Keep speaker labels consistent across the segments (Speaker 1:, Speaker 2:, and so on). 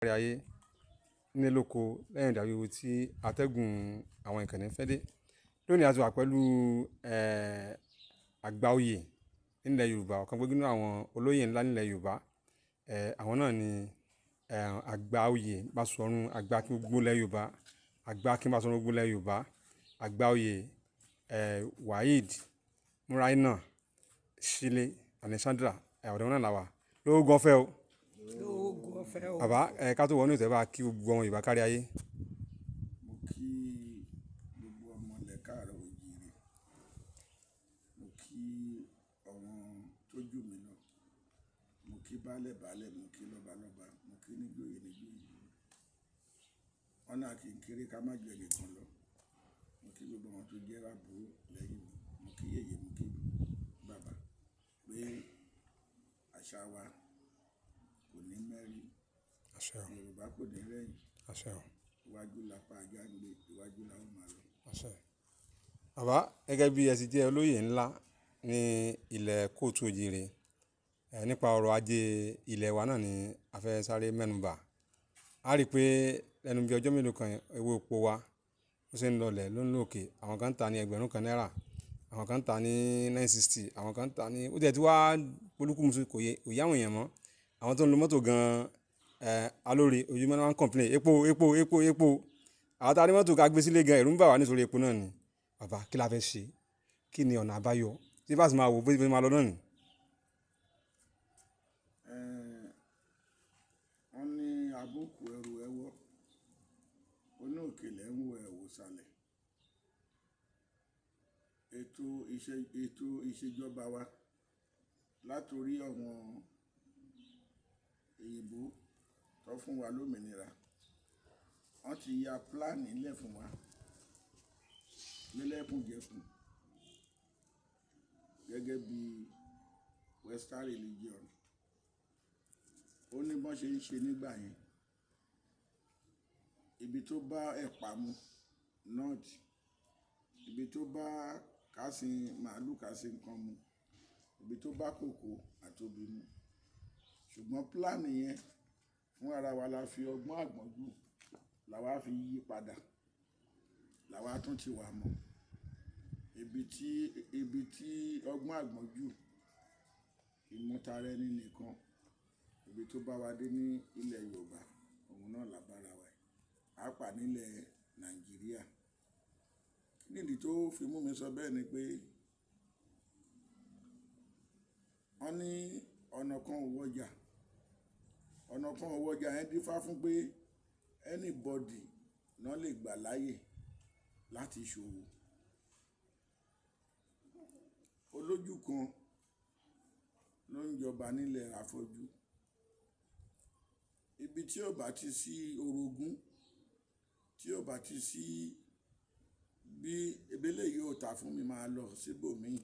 Speaker 1: Kárí ayé nílé lóko lẹ́yìn ìdàwíwu tí atẹ́gùn àwọn ìkànnì fẹ́ dé. Lónìí a ti wà pẹ̀lú àgbà oyè nílẹ̀ Yorùbá, ọ̀kan gbòógì nínú àwọn olóyè ńlá nílẹ̀ Yorùbá. Àwọn náà ni àgbà oyè Basọ̀run, àgbà Akin gbogbo ilẹ̀ Yorùbá, àgbà Akin Basọ̀run gbogbo ilẹ̀ Yorùbá, àgbà oyè Waheed Muraina Shile Alexandra. Ọ̀dọ̀ wọn náà la wà. Lóògùn ọ̀fẹ́ o.
Speaker 2: Lóògùn ọ̀fẹ́ o.
Speaker 1: Bàbá ẹ ká tó wọnú ìtẹ́ bá kí gbogbo ọmọ Yorùbá kárí ayé.
Speaker 3: Mo kí gbogbo ọmọ ilẹ̀ káàárọ̀ oòjíire. Mo kí àwọn tó jù mí lọ. Mo kí baálẹ̀ baálẹ̀, mo kí lọ́ba lọ́ba, mo kí níjòyè níjòyè. Wọ́n ní a kì í kéré ká má ju ẹnìkan lọ. Mo kí gbogbo àwọn tó jẹ́ àbúrò lẹ́yìn mi. Mo kí yèyé, mo kí bàbá pé àṣà wa kò ní mẹ́rí.
Speaker 1: Àṣẹ o.
Speaker 3: Yorùbá kò ní rẹ̀yìn.
Speaker 1: Àṣẹ o.
Speaker 3: Iwájú lápá ajá ń gbé, iwájú la ó máa lọ.
Speaker 1: Àṣẹ. Bàbá, gẹ́gẹ́ bí ẹ ti jẹ́ olóyè ńlá ní ilẹ̀ kóòtù òjìrè, nípa ọrọ̀ ajé ilẹ̀ wa náà ni a fẹ́ sáré mẹ́nubà. A rí i pé lẹ́nu bí ọjọ́ mélòó kan owó epo wa ó ṣe ń lọlẹ̀ ló ń lòkè. Àwọn kan ń tà ní 1000 náírà, àwọn kan ń tà ní 960, àwọn kan ń tà ní ó tiẹ̀ ti wá polúkúmuṣu, kò yé àwọn èèyàn mọ́. Àwọn tó ń lo mọ́tò gan-an alóore ojúmọ́ ni wọ́n ń complain epo, epo, epo, epo. Àwọn tá a ní mọ́tò ká gbé sílé gan, ẹ̀rù ń bà wá nítorí epo náà ni. Bàbá, kí la fẹ́ ṣe? Kí ni ọ̀nà àbáyọ? Tí bá sì máa wò bó ṣe máa lọ náà ni.
Speaker 3: Wọ́n ní abúkù ẹrù ẹwọ́, ó ní òkèlè ń wo ẹ̀wò sàlẹ̀. Ètò ìṣèjọba wa látorí àwọn òyìnbó tó fún wa lómìnira, wọ́n ti ya plan lẹ̀ fún wa lẹ́lẹ́kùnjẹkùn gẹ́gẹ́ bí Western religion. Ó ní bọ́n ṣe ń ṣe nígbà yẹn. Ibi tó bá ẹ̀pà mu north, ibi tó bá kásìn màálù kásìn nǹkan mu, ibi tó bá kòkó àti obì mu. Ṣùgbọ́n plan yẹn fún ara wa la fi ọgbọ́n àgbọ́njù la wá fi yí padà, la wá tún ti wà mọ́. Ibi tí ọgbọ́n àgbọ́njù, ìmọ̀tara ẹni nìkan, ibi tó bá wa dé ní ilẹ̀ Yorùbá, òun náà là bá ara wa yìí. Pàápàá nílẹ̀ Nàìjíríà. Nídi tó fi mú mi sọ bẹ́ẹ̀ ni pé wọ́n ní ọ̀nà kan ò wọjà. Ọ̀nà kan ò wọjà yẹn dífá fún pé anybody náà lè gbà láàyè láti ṣòwò. Olójú kan ló ń jọba nílẹ̀ afọ́jú. Ibi tí ó bá ti sí orogún, tí ó bá ti sí bí ebélé yìí ò ta fún mi máa lọ síbòmíì.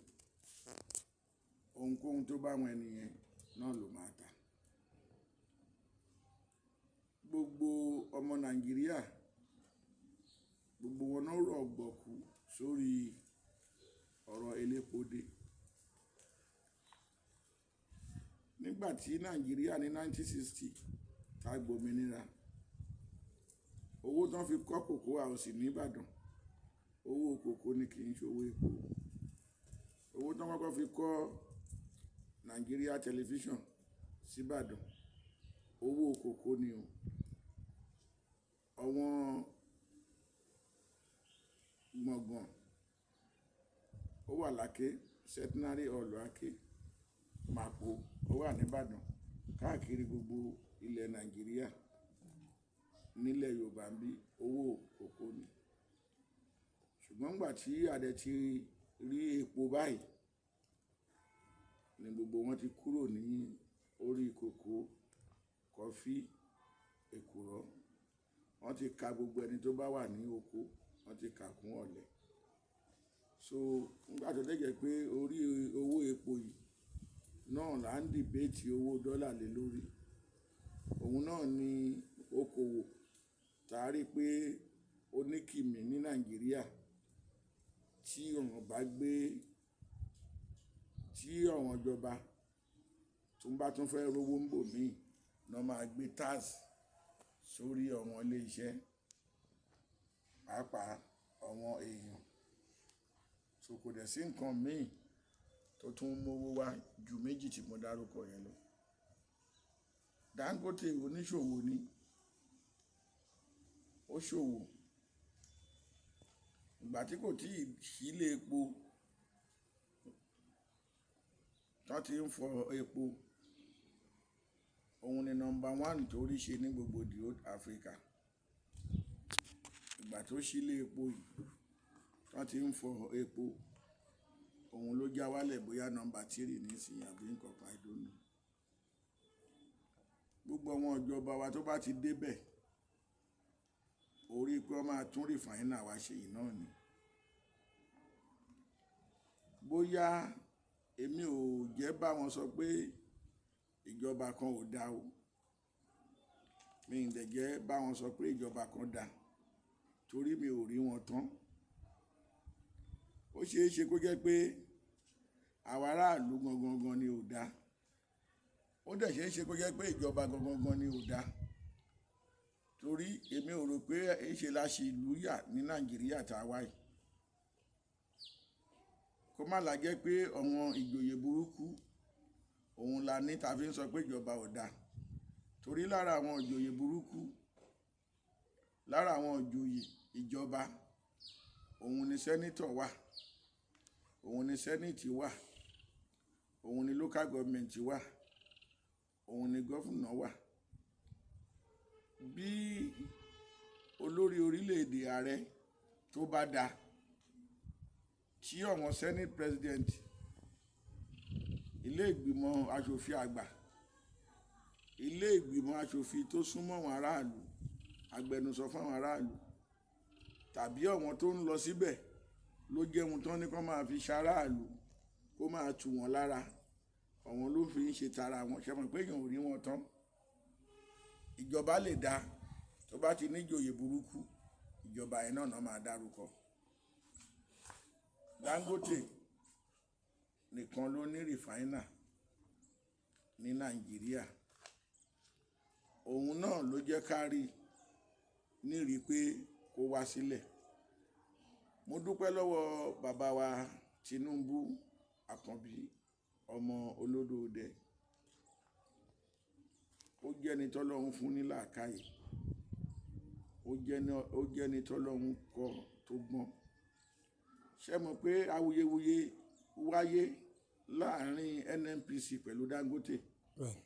Speaker 3: Ohunkóhun tó bá wọn ènìyàn náà ló máa tà. Gbogbo ọmọ Nàìjíríà, gbogbo wọn náà rọ̀gbọ̀kú sórí ọ̀rọ̀ elépo dé. Nígbà tí Nàìjíríà ní 1960 tá gbòmìnira, owó tó ń fi kọ́ Cocoa House ní Ìbàdàn, owó kòkó ni, kì í ṣe owó epo. Owó tó ń kọ́kọ́ fi kọ́ Nigeria Television sí Ìbàdàn, owó kòkó ni o. Àwọn gbọ̀ngàn ó wà l'Áké, Centenary Hall Aké, Mapo ó wà ní Ìbàdàn, káàkiri gbogbo ilẹ̀ Nàìjíríà, nílẹ̀ Yorùbá ń bí, owó kòkó ni. Ṣùgbọ́n nígbà tí a dẹ̀ ti rí epo báyìí ni gbogbo wọn ti kúrò ní orí kòkó, kọfí, èkùrọ́. Wọ́n ti ka gbogbo ẹni tó bá wà ní oko, wọ́n ti kà kún ọ̀lẹ. So nígbà tó dẹ̀ jẹ́ pé orí owó epo yìí náà là ń debate owó dọ́là lé lórí. Òun náà ni okòwò tá a rí pé ó ní kìmí ní Nàìjíríà tí wọ́n bá gbé, tí àwọn ìjọba tó bá tún fẹ́ rówó ń bò mí, náà máa gbé tax sórí àwọn ilé iṣẹ́, pàápàá àwọn èèyàn. So kò dẹ̀ sí nǹkan míì tó tún mówó wá ju méjì tí mo dárúkọ yẹn lọ. Dangote oníṣòwò ni, ó ṣòwò. Ìgbà tí kò tíì sílé epo tán ti ń fọ epo, òun ni number one tó rí ṣe ní gbogbo the whole Africa. Ìgbà tó sílé epo yìí tán ti ń fọ epo, òun ló já wálẹ̀ bóyá number three nísìnyí àbí nǹkan kan, I don't know. Gbogbo àwọn ìjọba wa tó bá ti débẹ̀, orí pé wọ́n máa tún refinery wa ṣe yìí náà ni. Bóyá èmi ò jẹ́ bá wọn sọ pé ìjọba kan ò dá o, mi ò dẹ̀ jẹ́ bá wọn sọ pé ìjọba kan dá, torí mi ò rí wọn tán. Ó ṣe é ṣe kó jẹ́ pé àwa aráàlú gangan gan ni ò dá. Ó dẹ̀ ṣe é ṣe kó jẹ́ pé ìjọba gangan gan ni ò dá. Torí èmi ò rò pé ṣe la ṣì ìlú yà ní Nàìjíríà tá a wà yìí. Kó má la jẹ́ pé àwọn ìjòyè burúkú òun la ní ta fi ń sọ pé ìjọba ò dá. Torí lára àwọn ìjòyè burúkú, lára àwọn ìjòyè ìjọba, òun ni senator wà, òun ni senate wà, òun ni local government wà, òun ni governor wà. Bí olórí orílẹ̀ èdè ààrẹ tó bá dá, tí àwọn senate president, ilé ìgbìmọ̀ aṣòfin àgbà, ilé ìgbìmọ̀ aṣòfin tó súnmọ́ àwọn aráàlú, agbẹnusọ fún àwọn aráàlú, tàbí àwọn tó ń lọ síbẹ̀ ló jẹ́ ohun tó ní kó máa fi ṣaráàlú, kó máa tù wọ́n lára, àwọn ló fi ń ṣe tara wọn. Ṣé mọ̀ pé èèyàn ò rí wọn tán? Ìjọba lè dá, tó bá ti ní ìjòyè burúkú, ìjọba yẹn náà máa dárúkọ. Dangote nìkan ló ní refinery ní Nàìjíríà. Òun náà ló jẹ́ ká rí ní rí pé kó wá sílẹ̀. Mo dúpẹ́ lọ́wọ́ bàbá wa Tinubu Àkànbí ọmọ Olódòdẹ. Ó jẹ́ ẹni tọ́lọ́run fún ní làákàyè. Ó jẹ́ ẹni tọ́lọ́run kọ́ tó gbọ́n. Ṣé mọ̀ pé awuyewuye wáyé láàárín NNPC pẹ̀lú Dangote?
Speaker 1: Bẹ́ẹ̀ni.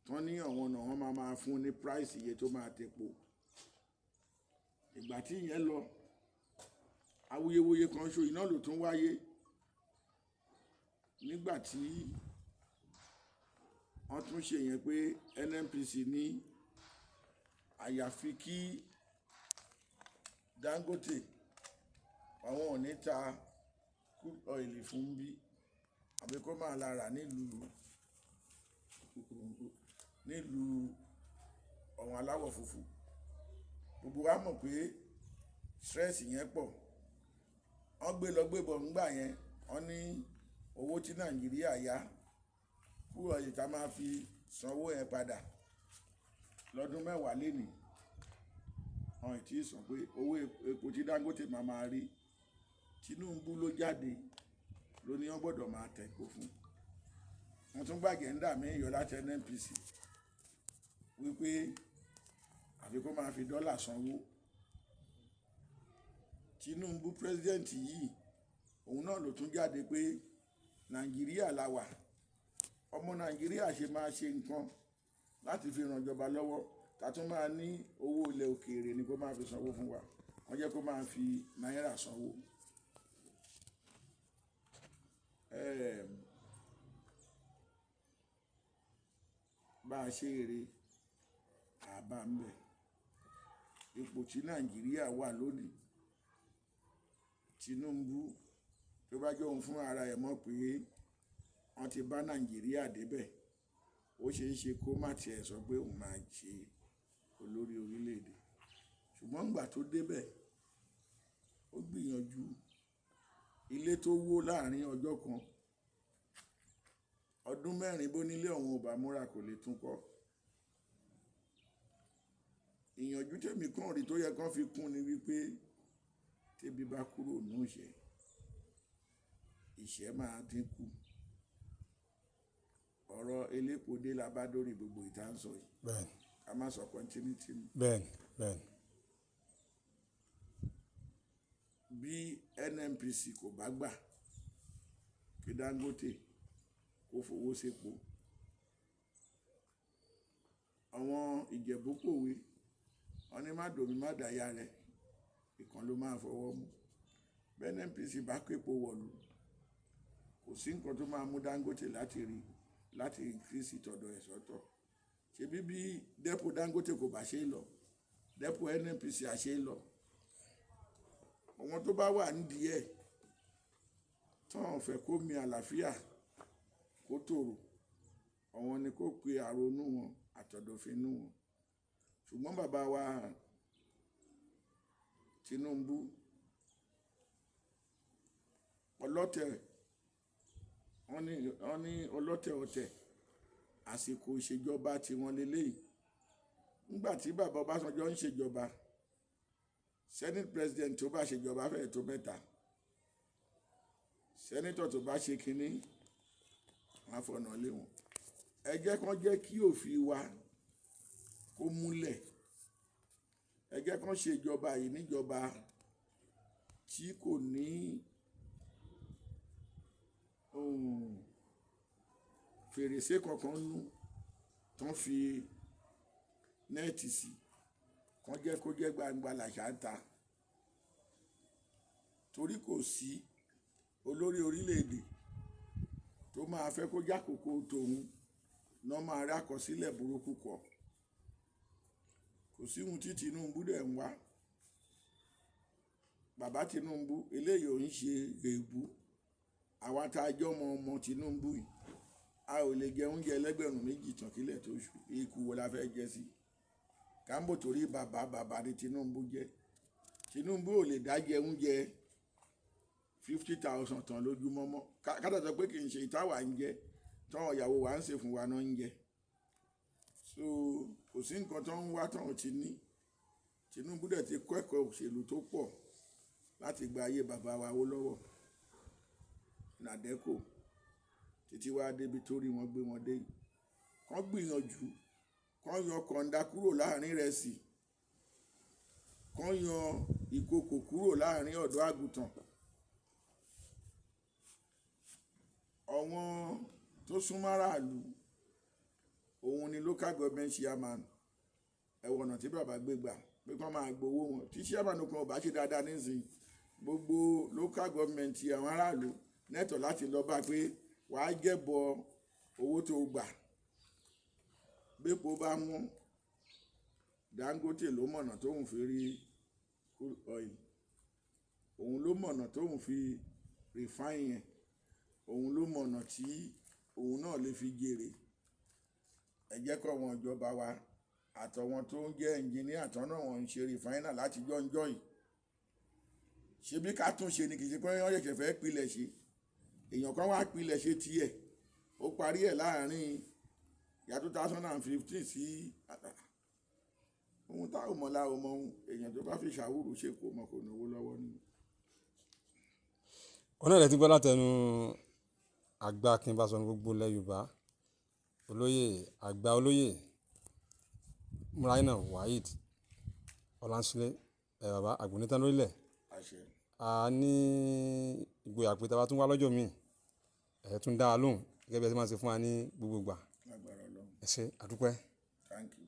Speaker 3: Wọ́n ní àwọn ọ̀nà wọn máa máa fún ní price iye tó máa tepo. Ìgbà tí ìyẹn lọ, awuyewuye kan ṣo iná ló tún wáyé nígbà tí wọ́n tún ṣe yẹn pé NNPC ní àyàfi kí Dangote àwọn ò ní ta crude oil fún bí àbí kó máa la rà nílùú àwọn aláwọ̀ funfun. Gbogbo wa mọ̀ pé stress yẹn pọ̀. Wọ́n gbé lọ gbé bọ̀ nígbà yẹn, wọ́n ní owó tí Nàìjíríà yá, crude oil tá máa fi sanwó yẹn padà lọ́dún mẹ́wàá lénìí. Wọ́n ì tí ì sọ pé owó epo tí Dangote máa máa rí. Tinubu ló jáde ló ní wọ́n gbọdọ̀ máa tẹ epo fún. Wọ́n tún gbé agenda míì yọ láti NNPC wípé àfi kó máa fi dọ́là sanwó. Tinubu president yìí, òun náà ló tún jáde pé Nàìjíríà la wà. Ọmọ Nàìjíríà ṣe máa ṣe nǹkan láti fi ran ìjọba lọ́wọ́, tá tún máa ní owó ilẹ̀ òkèèrè ni kó máa fi sanwó fún wa. Wọ́n jẹ́ kó máa fi náírà sanwó. Bá ṣe eré, a bá ń bẹ̀. Ipò tí Nàìjíríà wà lónìí, Tinubu tó bá jẹ́ òun fún ara ẹ̀ mọ̀ pé wọ́n ti bá Nàìjíríà débẹ̀, ó ṣe é ṣe kó má ti ẹ̀ sọ pé òun máa ṣe olórí orílẹ̀ èdè. Ṣùgbọ́n ìgbà tó débẹ̀, ó gbìyànjú ilé tó wó láàárín ọjọ́ kan, ọdún mẹ́rin bó nílé òun ò bá múra kò lè tún kọ́. Ìyànjú tèmi kàn rí tó yẹ kán fi kún ni wípé tébi bá kúrò nù ìṣẹ́, ìṣẹ́ máa dínkù. Ọ̀rọ̀ elépo dé la bá dórí gbogbo ìta ń sọ yìí. Ká má sọ continuity mọ́.
Speaker 1: bẹ́ẹ̀ni bẹ́ẹ̀ni
Speaker 3: Bí NNPC kò bá gbà kí Dangote kó fowó sépo, àwọn Ìjẹ̀bú pòwe, wọ́n ní má dòmí má dàyà rẹ̀, ìkan ló máa fọwọ́ mú. Bí NNPC bá képo wọ̀lú, kò sí nǹkan tó máa mú Dangote láti rí láti increase tọ̀dọ̀ ẹ̀ sọ́tọ̀. Ṣebí bí dépò Dangote kò bá ṣe é lọ, dépò NNPC á ṣe é lọ. Àwọn tó bá wà nídìí ẹ̀ tán ò fẹ́ kó mi àlàáfíà kó tòrò, àwọn ni kó pe àrònú wọn àtọ̀dọ̀fínú wọn. Ṣùgbọ́n bàbá wa Tinubu, ọlọ́tẹ̀, wọ́n ní ọlọ́tẹ̀ ọ̀tẹ̀, àsìkò ìṣèjọba tiwọn leléyìí. Nígbà tí bàbá Ọbásanjọ́ ń ṣèjọba, senate president tó bá ṣèjọba fẹ́ẹ̀ tó mẹ́ta, senator tó bá ṣe kínní, wọ́n á fọ̀nà lé wọn. Ẹ jẹ́ kán jẹ́ kí òfin wa kó múlẹ̀. Ẹ jẹ́ kán ṣe ìjọba yìí níjọba tí kò ní fèrèsé kankan nú tán fi net sí, kán jẹ́ kó jẹ́ gbangba làṣà ń ta. Torí kò sí olórí orílẹ̀-èdè tó máa fẹ́ kó jákòókò tòun náà máa rí àkọsílẹ̀ burúkú kọ. Kò sí ohun tí Tinubu dẹ̀ ń wá. Bàbá Tinubu, eléyìí ò ń ṣe èébú. Àwa tá a jẹ́ ọmọ ọmọ Tinubu yìí, a ò lè jẹ oúnjẹ ẹlẹ́gbẹ̀rún 2 tán kílẹ̀ tó ṣú. Ikú wo la fẹ́ jẹ sí? Kámbò torí bàbá bàbá ni Tinubu jẹ́. Tinubu ò lè dá jẹ oúnjẹ 50,000 tán lójúmọ́mọ́. Ká tó sọ pé kì í ṣe ìtawà ń jẹ, táwọn ìyàwó wa ń sè fún wa náà ń jẹ. So kò sí nǹkan tó ń wá tán ò ti ní. Tinubu dẹ̀ ti kọ́ ẹ̀kọ́ òṣèlú tó pọ̀ láti gba ayé bàbá wa Awólọ́wọ̀, NADECO, títí wá débi tó rí wọn gbé wọn dé yìí. Kán gbìyànjú, kán yọ kọ̀ǹda kúrò láàrin ìrẹsì, kán yọ ìkòkò kúrò láàrin ọ̀dọ́ àgùntàn. Àwọn tó súnmọ́ aráàlú, òun ni local government chairman. Ẹ wo ọ̀nà tí bàbá gbé gbà pé kán máa gbowó wọn. Tí chairman kan ò bá ṣe dáadáa nísìnyí, gbogbo local government àwọn aráàlú nẹ́tọ̀ láti lọ bá pé wàá jẹ́bọ owó tó gbà. Bépo bá wọ́n, Dangote ló mọ̀nà tóun fi rí crude oil. Òun ló mọ̀nà tóun fi refine yẹn. Òun ló mọ̀nà tí òun náà lè fi jèrè. Ẹ jẹ́ kó àwọn ìjọba wa àtàwọn tó ń jẹ́ engineer tán náà wọ́n ń ṣe refiner láti jọ́njọ́ yìí. Ṣebí ká tún ṣe ni, kì í ṣe pé wọ́n ṣẹ̀ṣẹ̀ fẹ́ pilẹ̀ ṣe. Èèyàn kan wá pilẹ̀ ṣe tiẹ̀, ó parí ẹ̀ láàrin ìyá 2015 sí ohun tá ò mọ̀ la ò mọ̀ ohun. Èèyàn tó bá fi ṣàwúrò ṣe kò mọ̀ kò náwó lọ́wọ́ ni.
Speaker 1: Ọ̀nà rẹ̀ ti gbọ́ látẹnu àgbà kí n bá sọ ní gbogbo ilẹ̀ Yorùbá, olóyè àgbà, olóyè Muraina Waheed Ọláńsílẹ̀. Ẹ̀ bàbá àgbónítán lórílẹ̀.
Speaker 3: Àṣẹ.
Speaker 1: A ní ìgboyà pé tí a bá tún wá lọ́jọ́ míì, ẹ̀ tún dá wa lóhùn gẹ́gẹ́ bí ẹ ti máa ń ṣe fún wa ní gbogbo ìgbà.
Speaker 3: Lágbára Ọlọ́run.
Speaker 1: Ẹ ṣé, àdúpẹ́.
Speaker 3: Thank you.